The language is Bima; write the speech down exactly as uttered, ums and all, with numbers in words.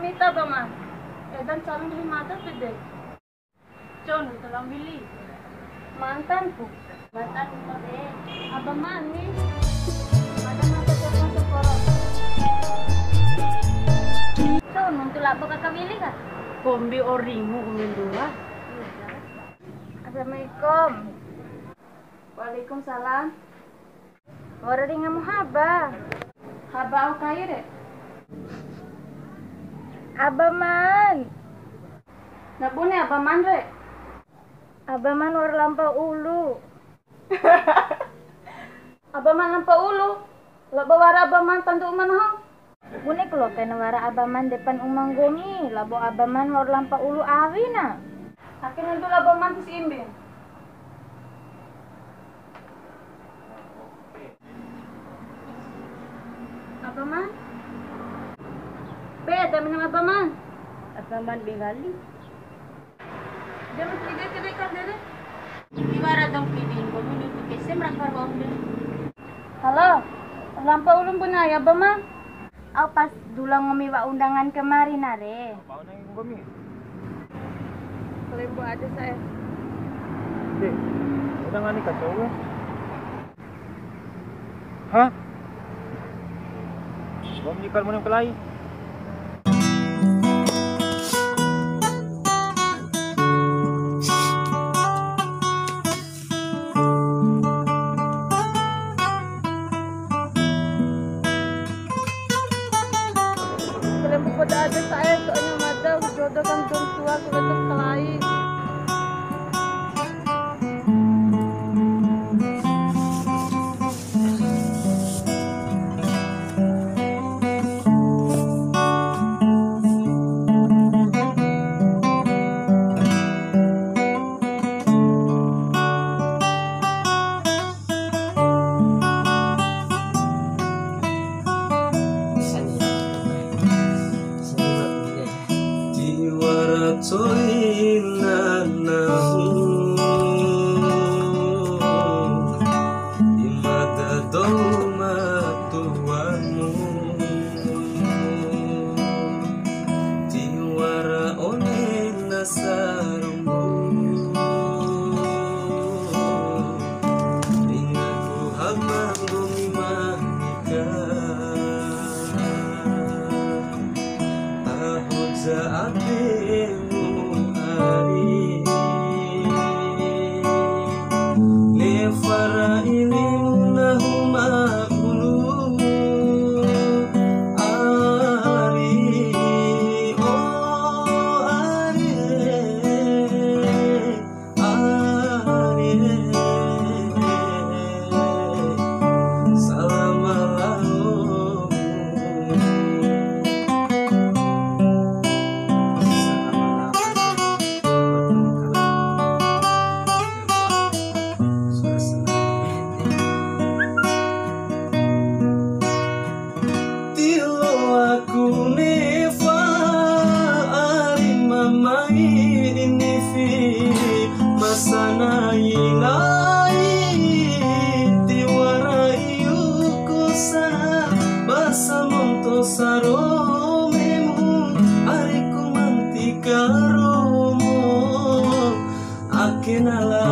Ita, Abah Man. Edan calon wili mada pede. Cou, nuntu lao wili. Mantanku. Mantanku de. Abah Man ni. Mada mata telepon semporo. Cou, nuntu labo kaka wili ka? Kombi oringu umendua. Assalamualaikum. Waalaikumsalam. Wa'ura ringamu haba. Haba au kai re? Abah Man. Na bune Abah Man re? Abah Man wa'ura lampa ulu. Abah Man lampa ulu? Labo wara Abah Man tantu uma nahu? Bune ku loa kaina wara Abah Man depan uma nggomi, labo Abah Man wa'ura lampa ulu awina. Ake nuntu labo Man tusi imbi. Abah Man? Be, ada minum Abah Man? Abah Man bengali. Dia mesti dia kedai kan dia. Ibarat dong pidin, kau duduk di P C merangkar bawang dia. Halo, lampa ulun bune ai Abah Man? Au pas dula nggomi wa'a undangan kemarin na re. Wa'a undangan nggomi? Kalembo aja saya. Deh, undangan ni kacau ya. Hah? Nggomi kal mone kalai. Kalembo poda aja sa'e, soalnya mada jodoh kan belum tua, ku betul kalai. Tiwara coina nahu, di mada dou ma tuamu. Tiwara one na sarumbu, ringaku haba nggomi ma nika. Taho ja ademu ari, nefa ra ilimu nahu ma ulu ari, o ari. Tiloaku nefa ari mamai di nifi, ma sanai-nai tiwara iuku sa, ba samonto saromemu ari ku mantika romo. Ake na la